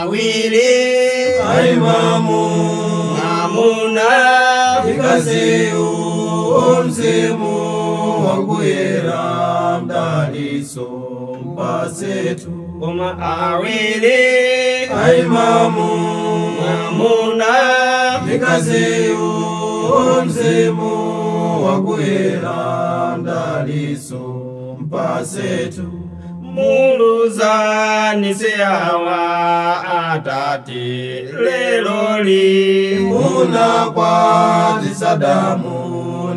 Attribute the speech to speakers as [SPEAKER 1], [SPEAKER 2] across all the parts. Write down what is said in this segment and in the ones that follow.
[SPEAKER 1] Awiri
[SPEAKER 2] aimamu
[SPEAKER 1] mwamuna
[SPEAKER 2] mkaziyu mzimu wakuyera mdaliso mpasetu.
[SPEAKER 1] Koma awiri
[SPEAKER 2] aimamu
[SPEAKER 1] mwamuna
[SPEAKER 2] mkaziyu mzimu wakuyera mdaliso mpasetu.
[SPEAKER 1] Muluzani siawa atate leloli
[SPEAKER 2] muna kwa Sadamu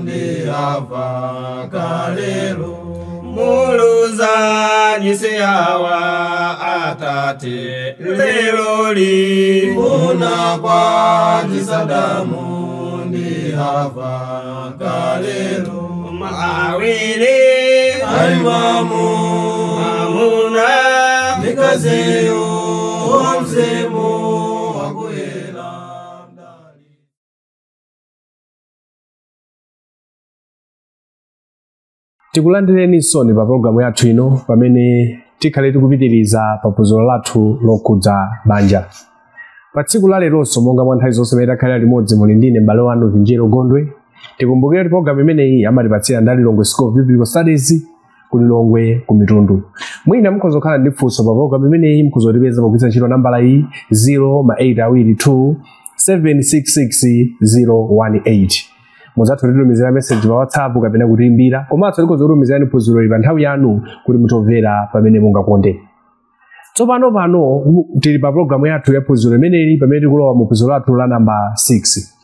[SPEAKER 2] ndi Ava kalelo.
[SPEAKER 1] Muluzani siawa atate leloli
[SPEAKER 2] muna kwa Sadamu ndi Ava kalelo.
[SPEAKER 1] Awiri
[SPEAKER 2] aimamu
[SPEAKER 1] mwamuna
[SPEAKER 2] mkaziyu mzimu wakuyera mdali.
[SPEAKER 3] Tikulandireni soni pa programu yathu ino pamene tikhale tikupitiriza pa phunziro lathu lokhudza banja. Pa tsiku la leronso, monga mwa nthawi zonse pamene takhalira limodzi, muli ndine m'bale wanu Vinjero Gondwe. Tikumbukire kuti programu imeneyi amatipatsira ndi Lilongwe School of Biblical Studies ku Lilongwe ku Mitundu. Mwina mukhoza kukhala ndi funso pa programu imeneyi, mukhoza kutipeza pogwiritsa ntchito nambala iyi 0 8 2 766 018. Muzatha kutitumizira message pa WhatsApp kapena kutiimbira, komanso tikhoza kutumizirani phunziro ili pa nthawi yanu kuti mutomvera pamene mungakonde. Tsopano pano tili pa programu yathu ya phunziro imeneyi pamene tikulowa mu phunziro lathu la namba 6.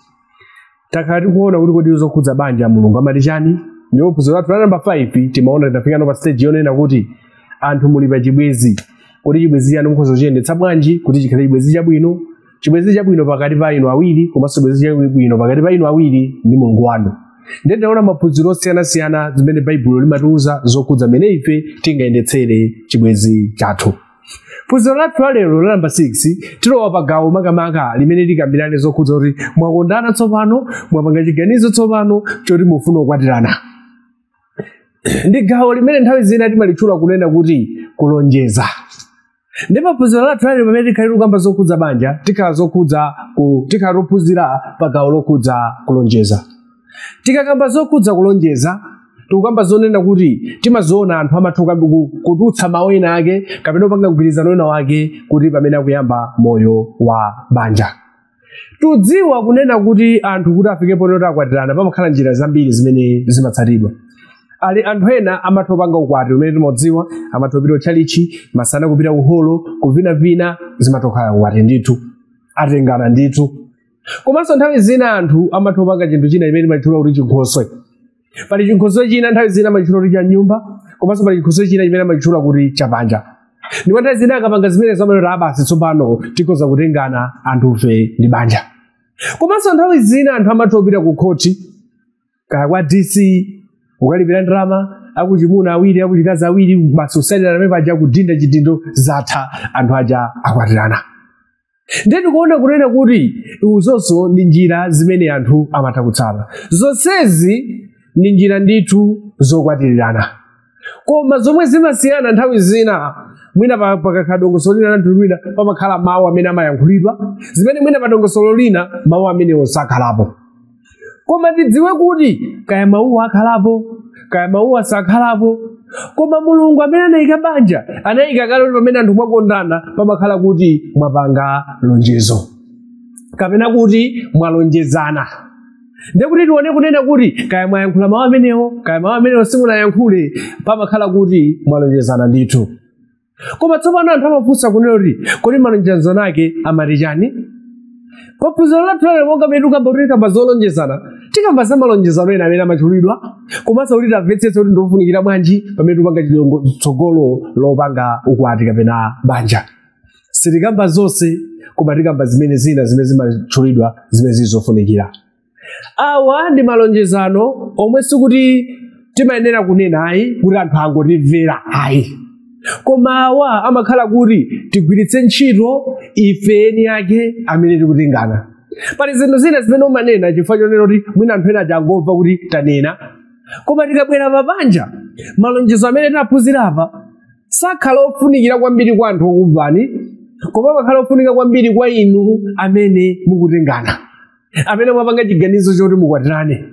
[SPEAKER 3] Takhala tikuona kuti kodi zokhudza banja Mulungu amati chani, ndipo phunziro lathu la namba 5 timaona tinafikano pa stage yonena kuti anthu muli pa chibwezi, kuti chibwezi chanu mukhoza kuchiyendetsa bwanji kuti chikhale chibwezi chabwino, chibwezi chabwino pakati pa inu awiri, komanso chibwezi chabwino pakati pa inu awiri ndi Mulungu wanu. Ndiye tinaona maphunziro osiyanasiyana zimene Baibulo limatiuza zokhudza mmene ife tingayendetsere chibwezi chathu. Phunziro lathu la lero la namba 6 tilowa pa gawo makamaka limene tikambirane zokhudza kuti mwakondana tsopano, mwapanga chiganizo tsopano choti mufuna kukwatirana. Ndi gawo limene nthawi zina timalitchula kunena kuti kulonjeza. Ndi paphunziro lathu lalero pamene tikhale tikukamba zokhudza banja, tikhala tophunzira pa gawo lokhudza kulonjeza. Tikakamba zokhudza kulonjeza, tikukamba zonena kuti timaziona anthu amatha kutulutsa mawu ena ake kapena kupanga mgwirizano wina wake kuti pamene akuyamba moyo wa banja. Tudziwa kunena kuti anthu kuti afike ponena kuti akwatirana pamakhala njira zambiri zimene zimatsatidwa. Ali anthu ena amatha kupanga ukwati umene timadziwa, amatha kupita kutchalichi masana, kupita kuholo, kuvinavina, zimatokhala ukwati ndithu, atengana ndithu. Komanso nthawi zina anthu amatha kupanga chinthu china chimene timachitchula kuti chinkhoswe. Pali chinkhoswe china nthawi zina amachitchula kuti cha nyumba, komanso pali chinkhoswe china chimene amachitchula kuti chapanja. Ndipo nthawi zina akapanga zimenezo amanena kuti abasi, tsopano tikhoza kutengana anthufe ndi banja. Komanso nthawi zina anthu amatha kupita ku khoti kaya kwa DC, ukalipira ndalama, akuchimuna awiri, akuchikazi awiri, basi kusainirana pamene paja, kudinda chidindo, zatha, anthu aja akwatirana. Ndiye tikuona kunena kuti izonso ndi njira zimene anthu amatha kutsata. Zonsezi ndi njira ndithu zokwatirirana, koma zomwe zimasiyana, nthawi zina mwina pakakhala dongosolo lina la mtundu wina pamakhala mawu amene amayankhulidwa, zimene mwina pa dongosolo lina mawu amenewo sakhalapo. Koma tidziwe kuti kaya mawuwo akhalapo, kaya mawuwo asakhalapo, koma Mulungu amene anayika banja anayika kale kuti pamene anthu mwakondana pamakhala kuti mwapanga lonjezo kapena kuti mwalonjezana. Ndiye kuti tione kunena kuti kaya mwayankhula mawu amenewo, kaya mawu amenewo simunayankhule, pamakhala kuti mwalonjezana ndithu. Koma tsopano anthu amafunsa kunena kuti kodi malonjezano ake amati chani? Paphunziro lathu lalero, monga mmene tikamba kuti tikamba zolonjezana, tikamba za malonjezano ena amene amatchulidwa, komanso kuti tamvetsetse kuti ndiofunikira bwanji pamene tikupanga tsogolo lopanga ukwati kapena banja. Sitikamba zonse, koma tikamba zimene zina zimene zimatchulidwa zimene zili zofunikira. Awa ndi malonjezano omwe sikuti timayenera kunena ayi kuti anthu angotimvera ayi, koma awa amakhala kuti tigwiritse ntchito ife eni ake amene tikutengana. Pali zinthu zina zimene umanena chifukwa chonena kuti mwina anthu ena aja angomva kuti tanena, koma tikabwera pabanja, malonjezo amene taphunzira apa sakhala ofunikira kwambiri kwa anthu okumvani. Koma amakhala ofunika kwambiri kwa inu amene mukutengana, amene mwapanga chiganizo choti mukwatirane.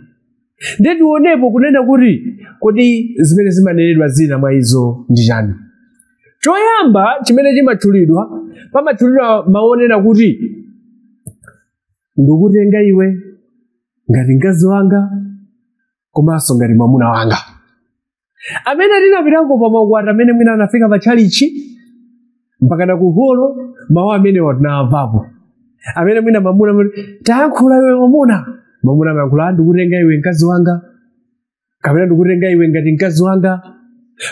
[SPEAKER 3] Ndiye tionepo kunena kuti kodi zimene zimanenedwa zina mwa izo ndi chani. Choyamba chimene chimatchulidwa, pamatchulidwa maonena kuti ndikutenga iwe ngati mkazi wanga komanso ngati mwamuna wanga. Amene tinapitako pa maukwati amene mwina anafika pa tchalichi mpaka na kuholo, mawu amenewa tinawamvapo. Amene mwina mwamuna amati, tayankhula iwe mwamuna, mwamuna amayankhula, ndikutenga iwe mkazi wanga, kapena ndikutenga iwe ngati mkazi wanga.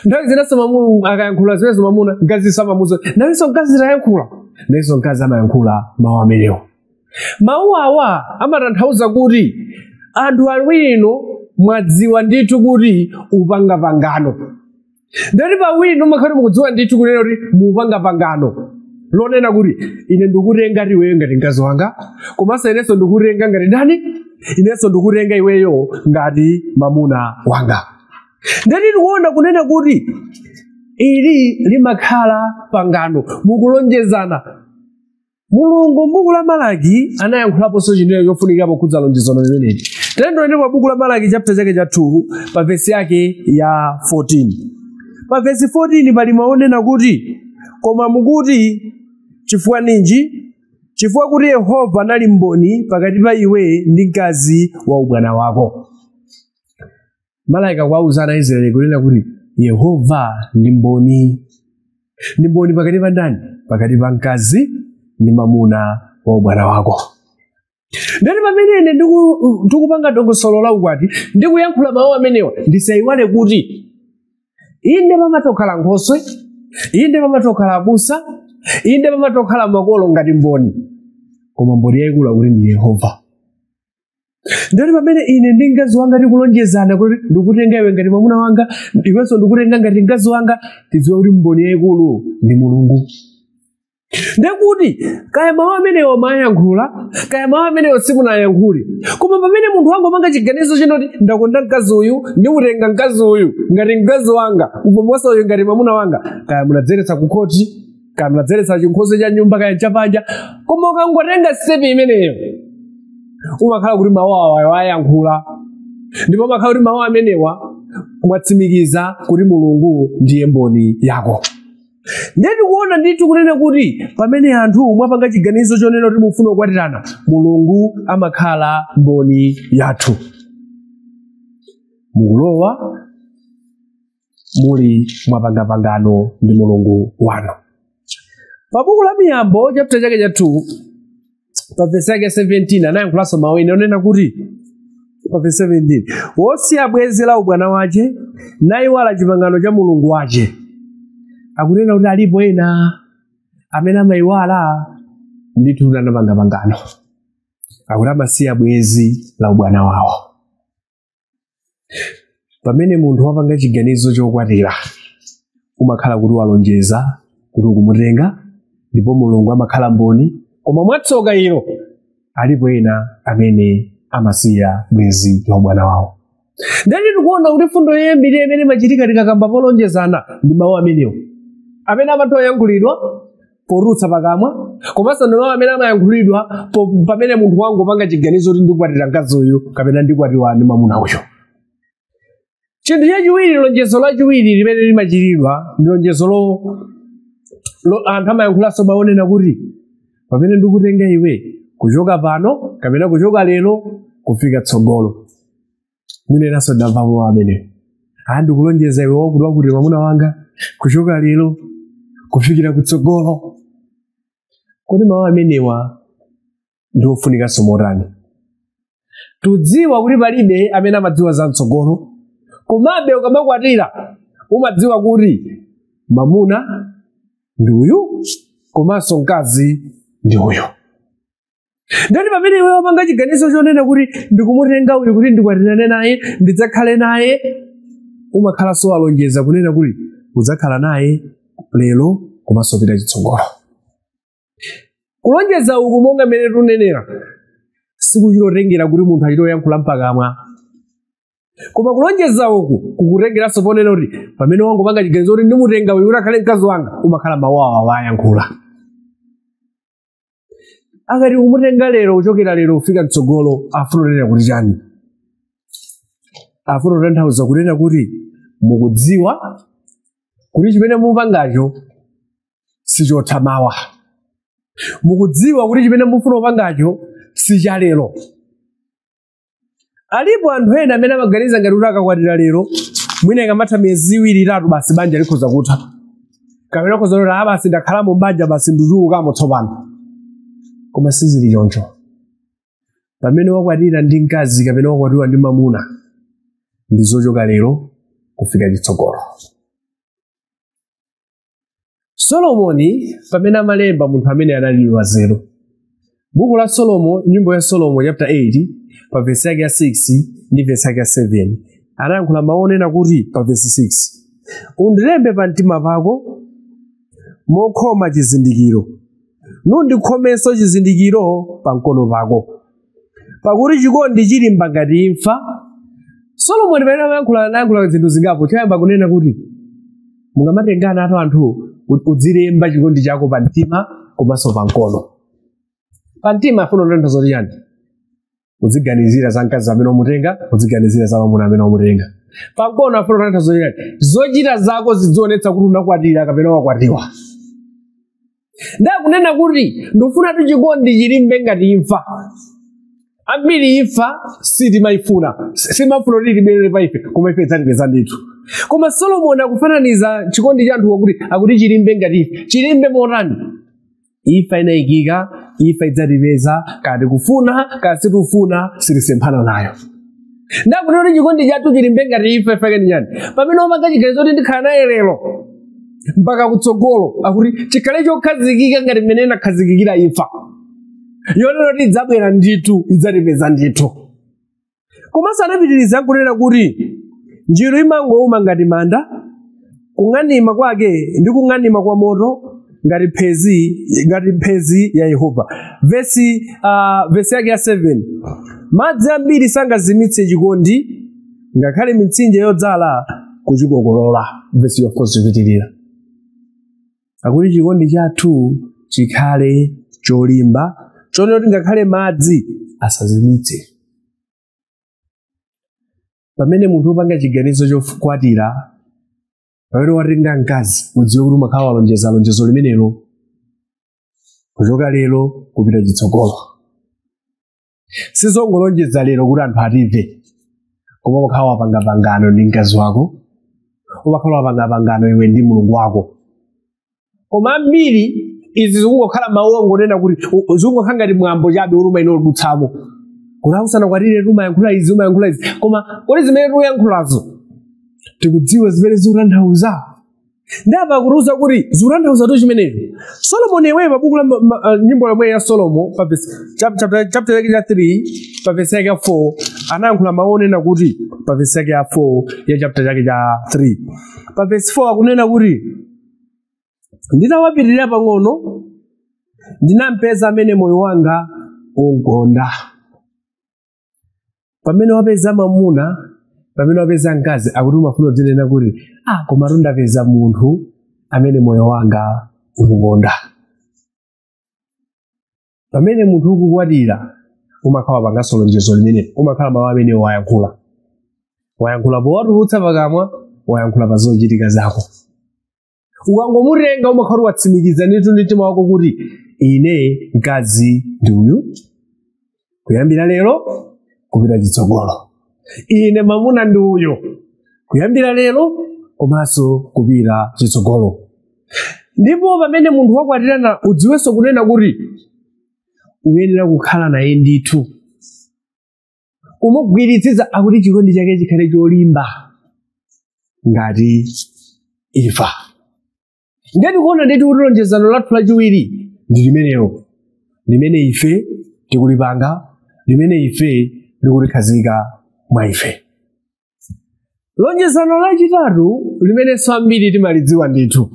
[SPEAKER 3] Nthawi zinanso mwamuna akayankhula zimenezo, mwamuna mkazi samamuza, nayenso mkazi tayankhula, nayenso mkazi amayankhula mawu amenewo. Mawu awa amatanthauza kuti anthu awirinu mwadziwa ndithu kuti upanga pangano. Ndati pawirinu mumakhale mukudziwa ndithu kunena kuti mupanga pangano lonena kuti ine ndikutenga iweyo ngati mkazi wanga, komanso inenso ndikutenga ngati ndani, inenso ndikutenga iweyo ngati mwamuna wanga. Ndati tikuona kunena kuti ili limakhala pangano, mukulonjezana. Mulungu m'buku la Malaki anayankhulaponso chinthu chofunikira pokhudza lonjezano limeneli. Tiyeni pa buku la Malaki chapter chake cha 2 pa vesi yake ya 14. Pa vesi 14 pali maonena kuti, koma mukuti chifukwa ninji? Chifukwa kuti Yehova anali mboni pakati pa iwe ndi mkazi wa ubwana wako. Malaki akuwauza ana a Israeli kunena kuti Yehova ndi mboni. Ndi mboni pakati pa ndani? Pakati pa mkazi ndi mwamuna wa ubwana wako. Ndati pamene ine ndikupanga dongosolo la ukwati, ndikuyankhula mawu amenewa, ndisayiwale kuti inde pamatokhala nkhoswe, inde pamatokhala abusa, inde pamatokhala makolo ngati mboni, koma mboni yayikulu akuti ndi Yehova. Ndati pamene ine ndi mkazi wanga tikulonjezana kuti ndikutenga iwe ngati mwamuna wanga, iwenso ndikutenga ngati mkazi wanga, tidziwe kuti mboni yayikulu ndi Mulungu. Ndekuti kaya mawu amenewo mayankhula, kaya mawu amenewo simunayankhule, koma pamene munthu wangopanga chiganizo chinoti ndakonda mkazi uyu, ndimutenga mkazi uyu ngati mkazi wanga, upomosa uyu ngati mwamuna wanga, kaya munadzeretsa kukhoti, kaya munadzeretsa chinkhoswe cha nyumba, kaya chapanja, koma ukangotenga step imeneyo umakhala kuti mawu awa ayankhula, ndipo umakhala kuti mawu amenewa mwatsimikiza kuti Mulungu ndiye mboni yako. Ndiye tikuona ndithu kunena kuti pamene anthu mwapanga chiganizo chonena kuti mufuna kukwatirana, Mulungu amakhala mboni yathu. Mukulowa muli mwapanga pangano ndi Mulungu wanu. Pa buku la Miyambo chapter chake cha 2 pa verse yake 17 anayankhulanso mawu ene onena kuti pa verse 17, wosiya bwenzi la ubwana wache nayiwala chipangano cha Mulungu wache. Akunena kuti alipo ena amene amayiwala ndithu anapanga pangano, akuti amasiya bwenzi la ubwana wawo. Pamene munthu wapanga chiganizo chokwatira, umakhala kuti walonjeza kuti ukumutenga, ndipo Mulungu amakhala mboni, koma mwatsoka ilo alipo ena amene amasiya bwenzi la ubwana wawo. Ndati tikuona kuti fundo yoyambirira imene imachitika tikakamba polonjezana ndi mawu amenewo amene amatha kuyankhulidwa potulutsa pakamwa, komanso ndi mawu amene amayankhulidwa pamene munthu wangopanga chiganizo kuti ndikukwatira mkazi uyu kapena ndikwatiwa ndi mwamuna uyu. Chinthu chachiwiri, lonjezo lachiwiri limene limachitidwa ndi lonjezo lo anthu amayankhulanso maonena kuti pamene ndikutenga iwe kuchoka pano kapena kuchoka lero kufika tsogolo. Mwinenanso ndamvapo amenewo, ndikulonjeza iwe wakuti wakuti mwamuna wanga kuchoka lero kufikira kutsogolo. Kodi mawu amenewa ndi ofunikanso motani? Tudziwa kuti palibe amene amadziwa za mtsogolo, komabe ukamakwatira umadziwa kuti mwamuna ndi uyu komanso mkazi ndi uyu. Ndati pamene iwe wapanga chiganizo chonena kuti ndikumutenga uyu kuti ndikwatirane naye, ndidzakhale naye, umakhalanso walonjeza kunena kuti udzakhala naye lero komanso pita chitsogolo. Kulonjeza uku monga mmene tunenera sikuchitotengera kuti munthu achite kuyankhula mpakamwa, koma kulonjeza uku kukutengeranso ponena kuti pamene wangopanga chiganizo kuti ndimutenga uyu kuti akhale mkazi wanga, umakhala mawu awa wayankhula. Akati kumutenga lero kuchokera lero kufika mtsogolo, afuna kunena kuti chani? Afuna kutanthauza kunena kuti mukudziwa kuti chimene mupangacho sichothamawa, mukudziwa kuti chimene mufuna kupangacho sichalero. Alipo anthu ena amene amaganiza ngati kuti akakwatira lero, mwina ikamatha miyezi iwiri itatu basi banja likhoza kutha, kapena khoza kuti ah basi ndakhalamo mbanja basi nditulukamo tsopano. Koma sizili choncho. Pamene wakwatira ndi mkazi kapena wakwatiwa ndi mamuna, ndi zochoka lero kufika chitsogolo. Solomoni pamene amalemba, munthu amene anali wanzeru, buku la Solomo, nyimbo ya Solomo chapter 8 pa vesi yake ya 6 ndi vesi yake ya 7, anayankhula mawu onena kuti pa vesi 6, undilembe pa mtima pako mokhoma chizindikiro, nundikhomenso chizindikiro pa mkono pako, pakuti chikondi chilimba ngati imfa. Solomoni pamene amayankhula anayankhula zinthu zingapo. Choyamba kunena kuti mungamatengana atu anthu, udzilemba chikondi chako pa mtima komanso pa mkono. Pa mtima afuna kutanthauza kuti chani? Uziganizira za mkazi amene wamutenga, uziganizira za mwamuna amene wamutenga. Pa mkono afuna kutanthauza kuti chani? Zochita zako zizionetsa kuti unakwatira kapena wakwatiwa. Ndakunena kuti ndikufuna tu chikondi chilimbe ngati imfa. Ambiri imfa sitimayifuna, simafuna kuti tibwerere pa ife, koma ife idzatipeza ndithu. Koma Solomoni akufananiza chikondi cha anthu kuti akuti chilimbe ngati imfa. Chilimbe motani? Imfa inayikika, imfa idzatipeza, kati kufuna kati sitikufuna, sitisemphana nayo. Ndakunena kuti chikondi chathu chilimbe ngati imfa. Imfa ndi chani? Pamene umanga chiganizo kuti ndikhala naye lero mpaka kutsogolo, akuti chikhale chokhazikika ngati mmene inakhazikikira imfa, yonena kuti idzabwera ndithu, idzatipeza ndithu. Komanso anapitiriza nkunena kuti njiru imangowuma ngati manda, kung'anima kwake ndi kung'anima kwa moto, ngati mphezi ya Yehova. Vesi yake ya 7, madzi ambiri sangazimitse chikondi, ngakhale mitsinje yodzala kuchikokolola. Vesi of course ipitirira akuti chikondi chathu chikhale cholimba, chonena kuti ngakhale madzi asazimitse. Pamene munthu upanga chiganizo chokwatira, pamene watenga mkazi, udziwe kuti umakhala walonjeza lonjezo limenelo kuchoka lero kupita chitsogolo. Sizongolonjeza lero kuti anthu atimve, koma umakhala wapanga pangano ndi mkazi wako, umakhala wapanga pangano iwe ndi Mulungu wako. Koma ambiri izi zikungokhala mawu ongonena kuti zikungokhala ngati mwambo chabe uli umayenera kudutsamo, kuti usanakwatire umayankhula izi, umayankhula izi. Koma kodi zimene tikuyankhulazo tikudziwa zimene zikutanthauza? Ndapa kutiuza kuti zikutanthauza tu chimenecho. Solomoni yemweyo pa buku la nyimbo yomwe ya Solomo pa chapter yake cha 3 pa vesi yake ya 4, anayankhula mawu onena kuti pa vesi yake ya 4 ya chapter chake cha 3 pa vesi 4, akunena kuti nditawapitirira pang'ono ndinampeza amene moyo wanga unkonda. Pamene wapeza mamuna, pamene wapeza mkazi, akuti umafuna udzinena kuti ah, koma ndapeza munthu amene moyo wanga ukukonda. Pamene munthu ukukwatira, umakhala wapanganso lonjezo limene umakhala mawu amene wayankhula, wayankhula powatulutsa pakamwa, wayankhula pa zochitika zako. Ukangomutenga umakhala watsimikiza ndithu ndi mtima wako kuti ine mkazi ndi uyu kuyambira lero kupita chitsogolo, ine mamuna ndi uyu kuyambira lero komanso kupita chitsogolo. Ndipo pamene munthu wakwatirana, udziwenso kunena kuti uyenera kukhala naye ndithu, kumugwiritsitsa, akuti chikondi chake chikhale cholimba ngati imfa. Ngati kuona ndithu kuti lonjezano lathu lachiwiri ndi limenelo limene ife tikulipanga, limene ife likulikhazika mwa ife. Lonjezano lachitatu limenenso ambiri timalidziwa ndithu,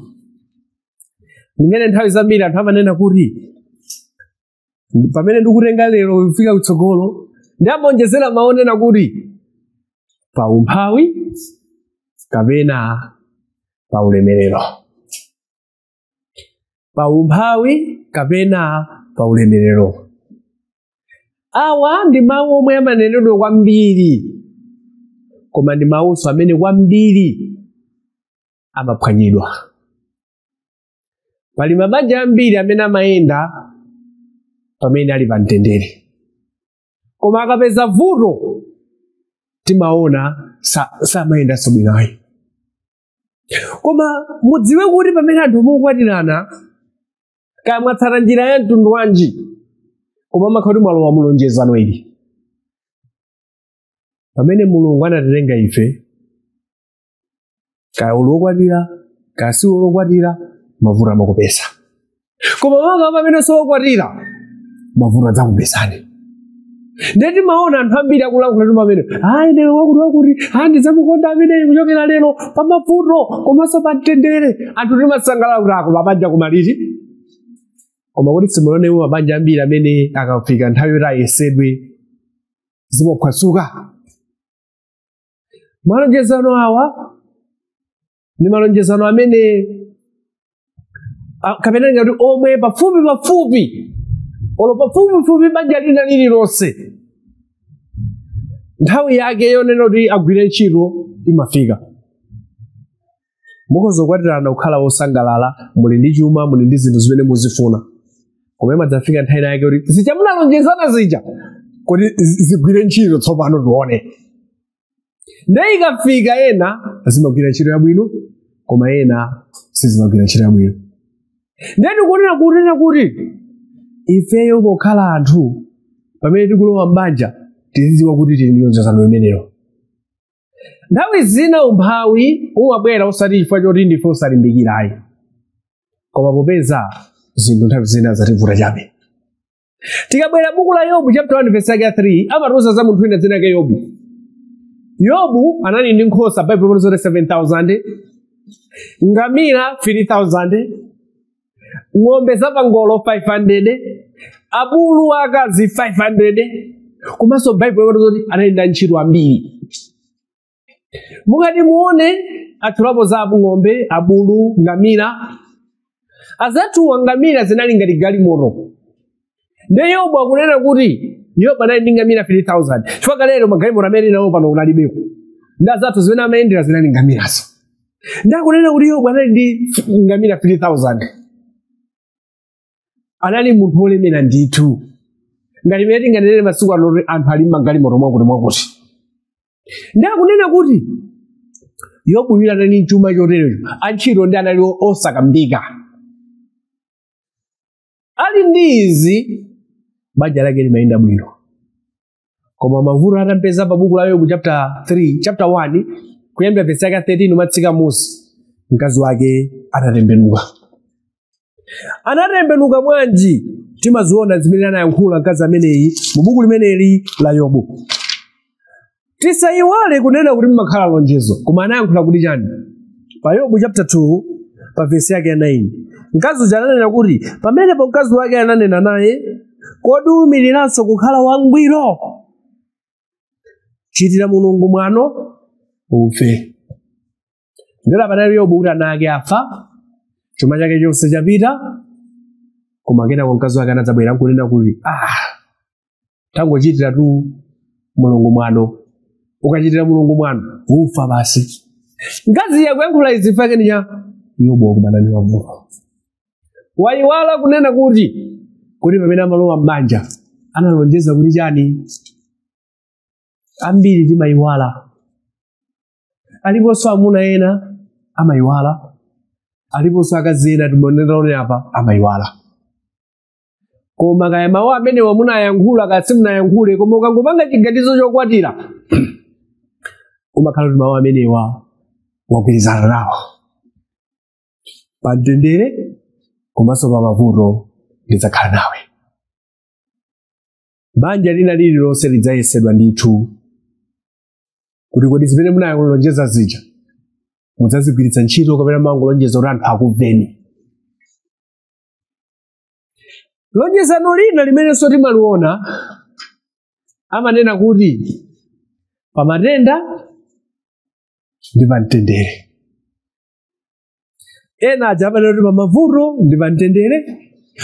[SPEAKER 3] limene nthawi zambiri anthu amanena kuti pamene ndikutenga lero kufika kutsogolo, ndiamonjezera maonena kuti pa umphawi kapena pa ulemerero, pa umphawi kapena pa ulemerero. Awa ndi mawu omwe amanenedwa kwambiri, koma ndi mawunso amene kwambiri amaphwanyidwa. Pali mabanja ambiri amene amayenda pamene ali pa mtendere, koma akapeza vuto timaona samayendanso bwinoyi. Koma mudziwe kuti pamene anthu mukukwatirana, kaya mwatsata njira ya mtundu wanji, koma amakhala kuti mwalowa mulonjezano ili. Pamene Mulungu anatilenga ife, kaya uli wokwatira kaya si uli wokwatira, mavuto amakupeza. Koma maka pamene siwokwatira, mavuto adzakupezani. Ndiye timaona anthu ambiri akulankhula ndi pamene, ayi ine wakuti wakuti, ayi ndidzamukonda ameneyi kuchokera lero pa mavuto komanso pa mtendere. Anthu timasangalala kuti ako mabanja kumaliti. Koma kuti simuonewo mabanja ambiri amene akafika nthawi yoti ayesedwe zimaphwasuka. Malonjezano awa ndi malonjezano amene kapena ngati omwe pafupi pafupi olo pafupifupi banja lina lililonse nthawi yake yonena kuti agwire ntchito imafika. Mukhoza kukwatirana kukhala wosangalala, muli ndi chuma, muli ndi zinthu zimene muzifuna, koma imadzafika nthawi yake kuti zija munalonjezana zija kuti zigwire ntchito tsopano tione. Ndiye ikafika ena zimagwira ntchito yabwino, koma ena sizimagwira ntchito yabwino. Ndiye tikunena kuti ifeyo pokhala anthu pamene tikulowa m'banja tizidziwa kuti tili ndi lonjezano limenelo. Nthawi zina umphawi umabwera osati chifukwa choti ndife osalimbikirayi, koma popeza zinthu nthawi zina zativuta chabe. Tikabwera buku la Yobu chapter 1 verse yake 3, amatiuza za munthu wina dzina lake Yobu. Yobu anali ndi nkhosa, Bible imati 7,000, ngamira 3,000, ng'ombe zapangolo 500, abulu akazi 500, komanso Bible imati zoti anali ndi antchito ambiri. Mukati muone atchulapo za ng'ombe, abulu, ngamira. Azathuwa ngamira zinali ngati galimoto. Ndiye Yobu akunena kuti Yobu anali ndi ngamira 3,000. Chifukwa kalero magalimoto amene nawo pano kunalibeko. Ndi azathu zimene amayendera zinali ngamirazo. Ndiye akunena kuti Yobu anali ndi ngamira 3,000. Anali munthu wolemera ndithu. Ngati imene tinganenere masiku ano kuti anthu ali m'magalimoto mwakuti mwakuti. Ndiye akunena kuti Yobu yule anali ndi chuma choterecho, antchito ndi anali osakambika. Ali ndi izi, banja lake limayenda bwino. Koma mavuto atampeza pa buku la Yobu chapter 3, chapter 1, kuyambira verse yake 13 umatsika musi, mkazi wake anatembenuka. Anatembenuka bwanji? Timaziona zimene anayankhula mkazi ameneyi mu buku limeneli la Yobu. Tisayiwale kunena kuti mmakhala lonjezo, koma anayankhula kuti chani? Pa Yobu chapter 2 pa verse yake ya 9, mkazi uja ananena kuti pamenepo mkazi wake ananena naye, kodi uwumiriranso kukhala wangwiro? Chitira Mulungu mwano ufe. Ndera panali Yobu kuti ana ake afa, chuma chake chonse chapita, koma kenako mkazi wake anadzabwera nkunena kuti tangochitira tu Mulungu mwano, ukachitira Mulungu mwano ufa basi. Mkazi yakuyankhula izi fake ndi cha Yobu wakumana ndi mavuto. Wayiwala kunena kuti pamene amalowa m'banja analonjeza kuti chani? Ambiri timayiwala. Aliponso amuna ena amayiwala, aliponso akazi ena timaonera apa amayiwala. Koma kaya mawu amene wamunayankhula kaya simunayankhule, koma ukangopanga chiganizo chokwatira umakhala kuti mawu amenewa wagwirizana nawo pa mtendere komanso pa mavuto ndidzakhala nawe. Banja lina lililonse lidzayesedwa ndithu kuti kodi zimene munalonjeza zija mudzazigwiritsa ntchito kapena mangolonjeza kuti anthu akumveni. Lonjezano lina limenenso timaliona amanena kuti pamatenda ndi pamtendere. Ena aja amanena kuti pamavuto ndi pamtendere,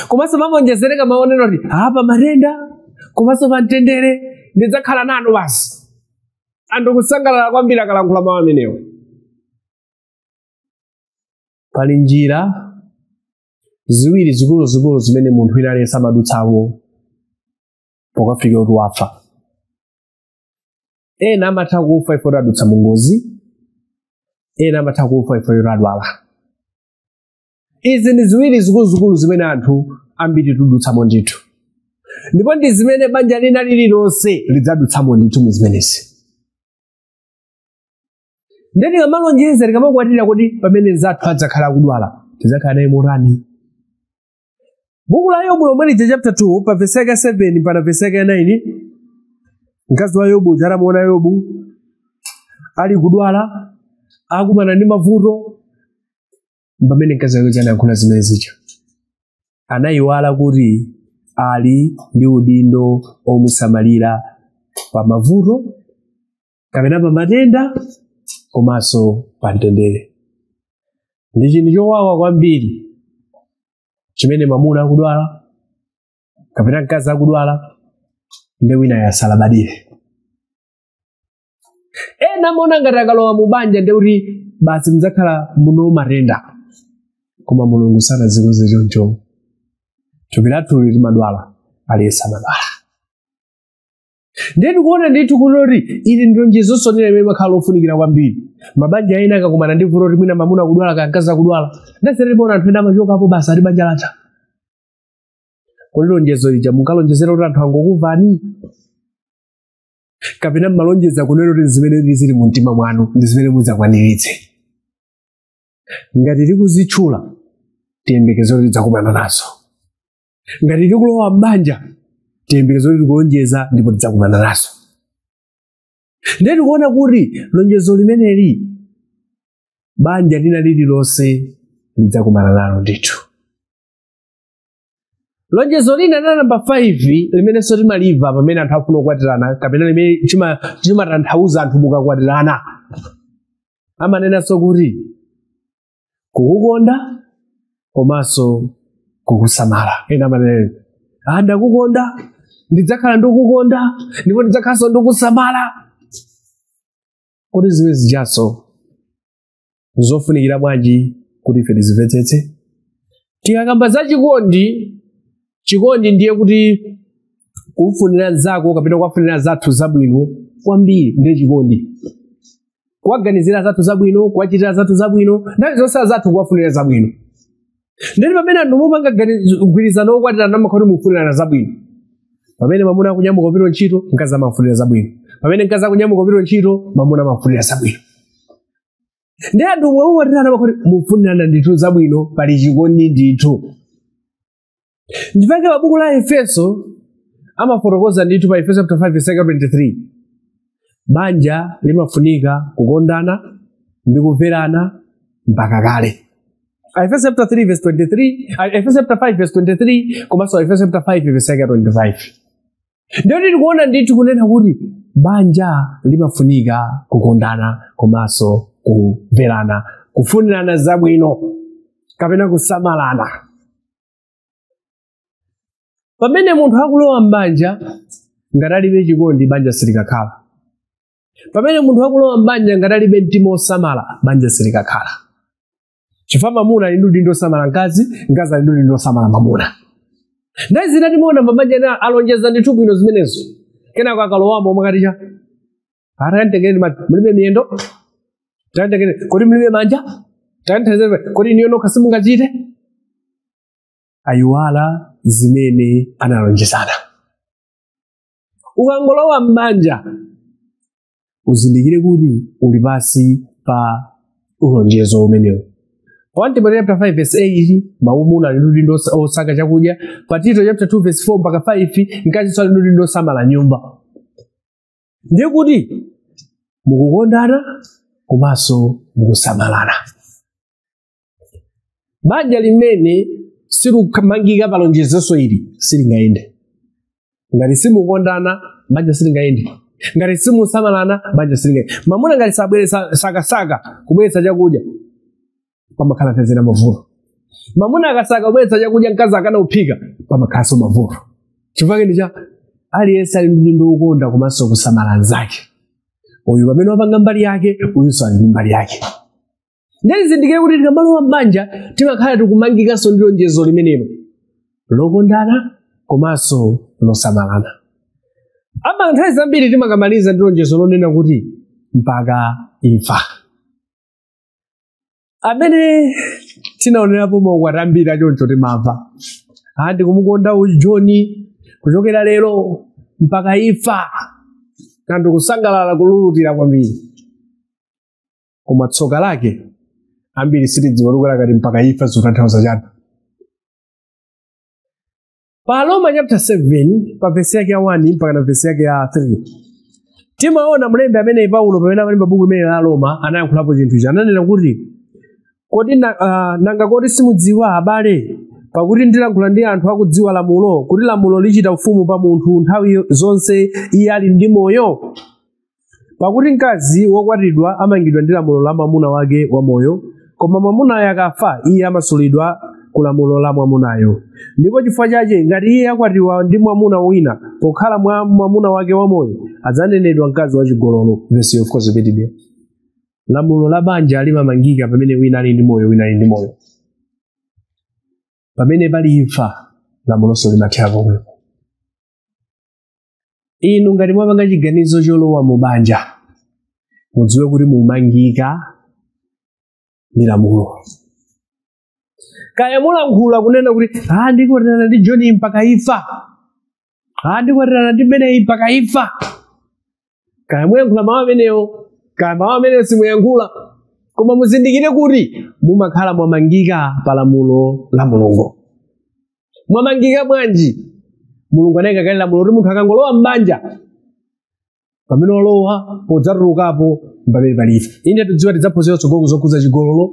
[SPEAKER 3] Komanso mamonjezereka maonero kuti apa matenda komanso pa mtendere ndidzakhala nanu basi. Anthu kusangalala kwambiri akalankhula mawu amenewo. Pali njira ziwiri zikuluzikulu zimene munthu wina aliyense amadutsamo pokafika kuti wafa. Ena amatha kufa ifo adutsa mu ngozi, ena amatha kufa ifo adwala. Izi ndi ziwiri zikuluzikulu zimene anthu ambiri tidutsamo ndithu, ndipo ndi zimene banja lina lililonse lidzadutsamo ndithu mu zimenezi. Ndiye tikamalonjeza, tikamakwatira kuti pamene mnzathu adzakhala akudwala tidzakhala naye motani. Buku la Yobu lomwe lija chapter 2 pa verse yake 7 pana verse yake 9, mkazi wa Yobu atamuona Yobu ali kudwala akumana ndi mavuto, pamene mkazi wake anayankhula zimene zija, anayiwala kuti ali ndi udindo omusamalira pa mavuto kapena pa matenda komanso pa mtendere. Ndi chinthu chowawa kwambiri chimene mwamuna akudwala kapena mkazi akudwala ndi wina yasalabadire. Ena amaona ngati akalowa mu banja ndi kuti basi mudzakhala muno matenda, koma Mulungu sanazikonze choncho. Thupi lathu limadwala, aliyense amadwala. Ndiye tikuona ndithu kuti ili ndi lonjezo lina limene limakhala lofunikira kwambiri. Mabanja ena akakumana ndi vuto mwina mwamuna akudwala kapena mkazi akudwala, ndasere timaona anthu ena amachokapo basi ali banja latha. Kodi lonjezo lija munkalonjezera kuti anthu angokumvani, kapena mmalonjeza kunena kuti zimene zili mu mtima mwanu ndi zimene mudzakwaniritse? Ngati tikuzitchula tiyembekeze kuti tidzakumana nazo. Ngati tikulowa m'banja tiyembekeze kuti tikulonjeza ndipo tidzakumana nazo. Ndiye tikuona kuti lonjezo limeneli banja lina lililonse lidzakumana nalo ndithu. Lonjezo lina la namba 5 limenenso timalimva pamene anthu afuna kukwatirana kapena limene chimatanthauza anthu mukakwatirana, amanenanso kuti kukukonda komanso kukusamala. Ena amanena ndakukonda, ndidzakhala ndikukukonda ndipo ndidzakhalanso ndikusamala. Kodi zimene zijaso zofunikira bwanji kuti ife tizimvetsetse? Tikakamba za chikondi, chikondi ndiye kuti kufunira nzako kapena kuwafunira zathu zabwino kwambiri ndiye chikondi. Kuwaganizira zathu zabwino, kuwachitira zathu zabwino, nthawi zonse zathu kuwafunira zabwino. Ndiye pamene anthu mupanga mgwirizano wokwatirana amakhala kuti mukufunirana zabwino. Pamene mwamuna akunyamuka kupita ntchito, mkazi amafunira zabwino. Pamene mkazi akunyamuka kupita ntchito, mwamuna amafunira zabwino. Ndiye anthu mukakwatirana amakhala kuti mukufunirana ndithu zabwino, pali chikondi ndithu. Ndipake pa buku la Efeso amafotokoza ndithu pa Efeso chapter 5 verse 23, banja limafunika kukondana ndi kumverana mpaka kale. Efeso chapter 3 verse 23, Efeso chapter 5 verse 23 komanso Efeso chapter 5 verse 25. Ndiyo tikuona ndithu kunena kuti banja limafunika kukondana komanso kumverana, kufunirana zabwino kapena kusamalana. Pamene munthu akulowa m'banja ngati alibe chikondi, banja silikakhala. Pamene munthu akulowa m'banja ngati alibe mtima osamala, banja silikakhala. Chifukwa mwamuna ali ndi udindo osamala mkazi, mkazi ali ndi udindo osamala mwamuna. Ndayi zina timaona mabanja ena alonjeza ndithu bwino zimenezo, kenako akalowamo omwe akati cha atayandekeni mulibe miyendo, tayandekeni kodi mulibe manja, tayandekeni kodi niyo nokha simungachite. Ayiwala zimene analonjezana. Ukangolowa m'banja uzindikire kuti uli pasi pa ulonjezo umenewo. Pa 1 Timothy chapter 5 verse 8, mwamuna ali ndi udindo osaka chakudya. Pa Tito chapter 2 verse 4 mpaka 5, mkazinso ali ndi udindo osamala nyumba. Ndiye kuti mukukondana komanso mukusamalana. Banja limene silukamangika pa lonjezonso ili silingayende. Ngati simukondana, banja silingayende. Ngati simusamalana, banja silingayende. Mwamuna ngati sabweretsa sakasaka kubweretsa chakudya, pamakhala nthawi zina mavuto. Mamuna akasaka kubweretsa chakudya mkazi akana kuphika, pamakhalanso mavuto. Chifukwa ndi cha aliyense ali ndi udindo wokonda komanso kusamala anzake. Uyu pamene wapanga mbali yake, uyunso ali ndi mbali yake. Ndizindikire kuti tikamalowa m'banja timakhala tikumangikanso ndi lonjezo limenelo lokondana komanso losamalana. Ama nthawi zambiri timakamaliza ndi lonjezo lonena kuti mpaka imfa. Amene tinaonerapo maukwati ambiri achoncho timamva, ndikumukonda uyu John kuchokera lero mpaka imfa, anthu kusangalala kululutira kwambiri. Koma tsoka lake ambiri sitidziwa lukala kati mpaka imfa zikutanthauza chani. Pa Roma chapter 7 pa verse yake ya 1 mpaka na verse yake ya 3 timaona mlembi amene Paulo pamene amalemba buku limene la Roma anayankhulapo chinthu ichi. Ananena kuti kodi nanga kodi simudziwa abale, pakuti ndilankhula ndi anthu akudziwa lamulo, kuti lamulo lichita ufumu pa munthu nthawi zonse iye ali ndi moyo? Pakuti mkazi wokwatidwa amangidwa ndi lamulo la mwamuna wake wamoyo, koma mwamunayo akafa iye amasulidwa ku lamulo la mwamunayo. Ndipo chifukwa chache ngati iye akwatiwa ndi mwamuna wina pokhala mwa mwamuna wake wamoyo, adzanenedwa mkazi wachigololo. Verse of course repeated. Lamulo la banja limamangika pamene wina ali ndi moyo, wina ali ndi moyo. Pamene pali imfa, lamulonso limathera pomwepo. Inu ngati mwapanga chiganizo cholowa mu banja, mudziwe kuti mumangika ndi lamulo. Kaya mulankhula kunena kuti ndikwatirana ndi John mpaka imfa, ndikwatirana ndi Beneyi mpaka imfa. Kaya muyankhula mawu amenewo, kaya mawu amenewo simuyankhula, koma muzindikire kuti mumakhala mwamangika pa lamulo la Mulungu. Mwamangika bwanji? Mulungu anayika kale lamulo kuti munthu akangolowa m'banja, pamene walowa podzatulukapo pamene pali imfa. Ine tidziwa tidzaphunzira tsogolo zokhudza chigololo,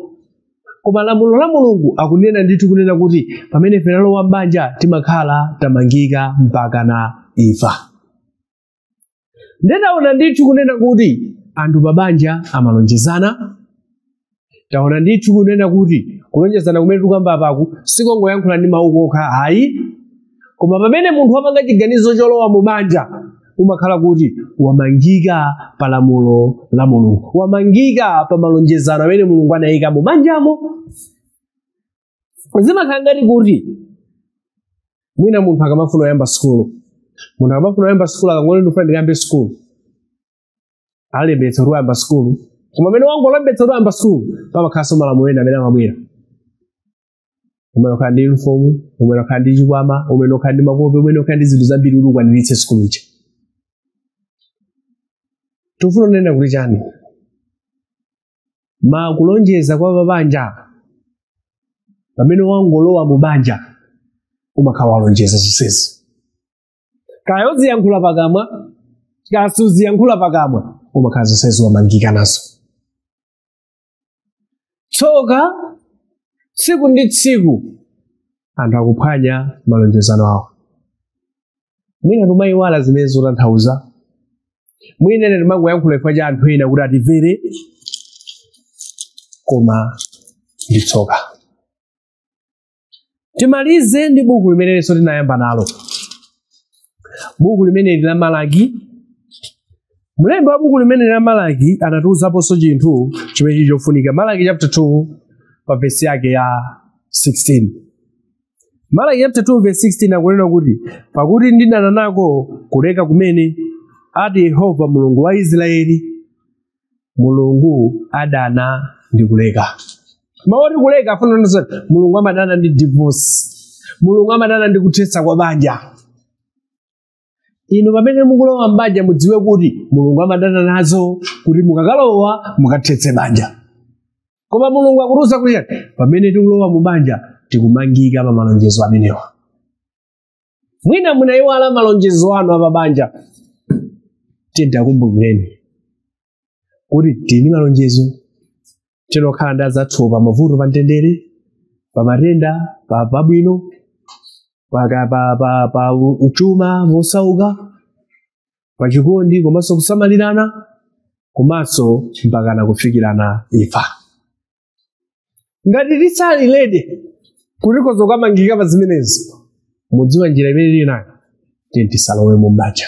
[SPEAKER 3] koma lamulo la Mulungu akunena ndithu kunena kuti pamene ife talowa m'banja timakhala tamangika mpaka na imfa. Ndinaona ndithu kunena kuti anthu pa banja amalonjezana. Taona ndithu kunena kuti kulonjezana kumene tikuyamba apaku sikongoyankhula ndi mawu okha ayi, koma pamene munthu wapanga chiganizo cholowa mu banja umakhala kuti wamangika pa lamulo la Mulungu, wamangika pa malonjezano amene Mulungu anayika mu banjamo. Zimakhala ngati kuti mwina munthu akamafuna kuyamba sukulu, munthu akamafuna kuyamba sukulu akangoti ndifuna ndiyambe sukulu, alembetsa kuti wayamba sukulu, koma amene wangolembetsa kuti wayamba sukulu pamakhalanso malamulo ena amene amabwera. Umene ukhala ndi uniform, umene ukhala ndi chikwama, umene ukhala ndi makope, umene ukhala ndi zinthu zambiri kuti ukwaniritse sukulu ija. Tikufuna kunena kuti chani? Makulonjeza kwa mabanja, pamene wangolowa mu banja umakhala walonjeza zonsezi. Kaya uziyankhula pakamwa, kaya suziyankhula pakamwa, umakhala zonsezi wamangika nazo. Tsoka tsiku ndi tsiku anthu akuphwanya malonjezano awo. Mwina timayiwala zimene zotanthauza, mwina ine timangoyankhula chifukwa cha anthu ena kuti atimvere, koma ndi tsoka. Timalize ndi buku limenenso tinayamba nalo, buku limeneli la Malaki. Mlembi wa buku limeneli la Malaki anatiwuzaponso chinthu chimene chofunika. Malaki chapter 2 pa verse yake ya 16. Malaki chapter 2 verse 16 akunena kuti, pakuti ndidana nako kuleka kumene, ati Yehova Mulungu wa Israeli. Mulungu adana ndi kuleka. Mawu oti kuleka afuna kunena Mulungu amadana ndi divorce, Mulungu amadana ndi kuthetsa kwa banja. Inu pamene mukulowa m'banja mudziwe kuti Mulungu amadana nazo kuti mukakalowa mukathetse banja. Koma Mulungu akutiwuza kuti pamene tikulowa mu banja tikumangika pa malonjezo amenewa. Mwina munayiwala malonjezo anu apabanja, tidakumbukireni kuti tili malonjezo tinokhala ndi azathu pa mavuto, pa mtendere, pa matenda, pa pabwino, pa uchuma vosauka, pa chikondi komanso kusamalirana, komanso mpakana kufikirana imfa. Ngati tisalilede Kuti zokamangika pa zimenezi, mudziwa njira imene tili nayo, tiye tisalowe mu banja.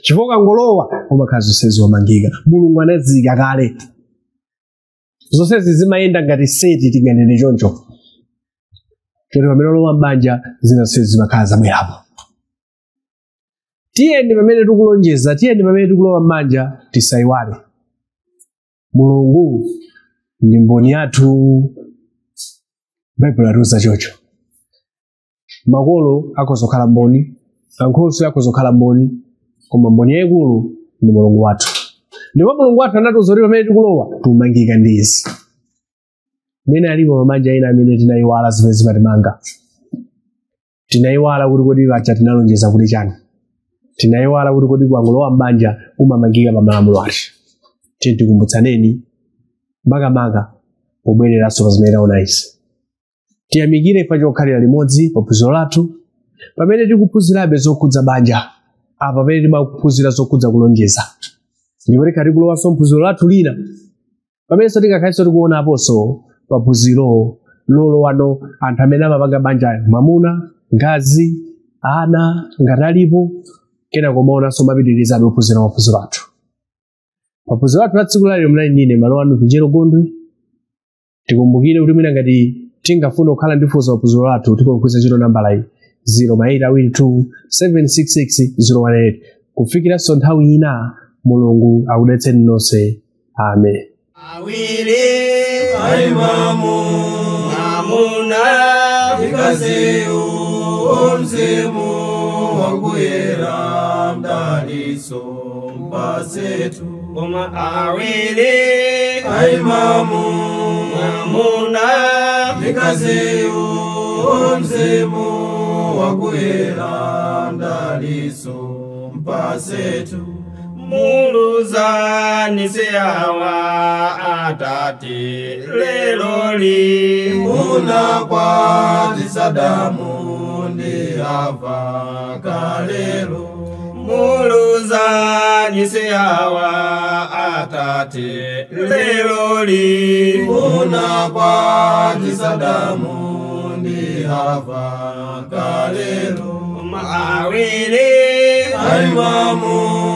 [SPEAKER 3] Chifukwa ukangolowa umakhala zonsezi wamangika. Mulungu anaziyika kale. Zonsezi zimayenda ngati seti, tinganene choncho. Choti pamene ulowa m'banja zina zonsezi zimakhala zabwerapo. Tiyeni pamene tikulonjeza, tiyeni pamene tikulowa m'banja, tisayiwale. Mulungu ndi mboni yathu. Baibulo latiuza chocho. Makolo akhoza kukhala mboni, ankhoswe akhoza kukhala mboni, koma mboni yayikulu ndi Mulungu wathu. Ndipo Mulungu wathu anatiuza kuti pamene tikulowa tikumangika ndi izi. Mwina alipo mabanja ena amene tinayiwala zimene zimatimanga. Tinayiwala kuti kodi paja tinalonjeza kuti chani. Tinayiwala kuti kodi kuangolowa m'banja umamangika pa malamulo ati. Tiye tikumbutsaneni makamaka pobwereranso pa zimene taona izi. Tiyamikire ife chokhalira limodzi pa phunziro lathu pamene tikuphunzirabe zokhudza banja, apa pamene timaphunzira zokhudza kulonjeza. Ndipo tikhati kulowanso mphunziro lathu lina pamenenso tikakhalenso tikuonaponso pa phunziro lolowano anthu amene amapanga banjayo, mwamuna, mkazi, ana ngati alipo, kena kumaonanso mapitirizabe kuphunzira maphunziro athu. Maphunziro athu a tsiku lalero mnali ndine malo anu Vinjero Gondwe. Tikumbukire kuti mwina ngati tingafune kukhala ndi funso maphunziro athu, tikugwiritsa ntchito nambala iyi 082 766 018. Kufikiranso nthawi ina, Mulungu akudalitseni nonse. Amen.
[SPEAKER 1] Awiri
[SPEAKER 2] aimamu
[SPEAKER 1] mwamuna
[SPEAKER 2] mkaziyu mzimu wakuyera mdaliso mpasetu.
[SPEAKER 1] Koma awiri
[SPEAKER 2] aimamu
[SPEAKER 1] mwamuna
[SPEAKER 2] mkaziyu mzimu wakuyera mdaliso mpasetu.
[SPEAKER 1] Muluzani siyawa atati leloli
[SPEAKER 2] Muna kwa tisadamu ndi ava kalelo.
[SPEAKER 1] Muluzani siyawa atati leloli
[SPEAKER 2] Muna kwa tisadamu ndi ava kalelo.
[SPEAKER 1] Awiri
[SPEAKER 2] aimamu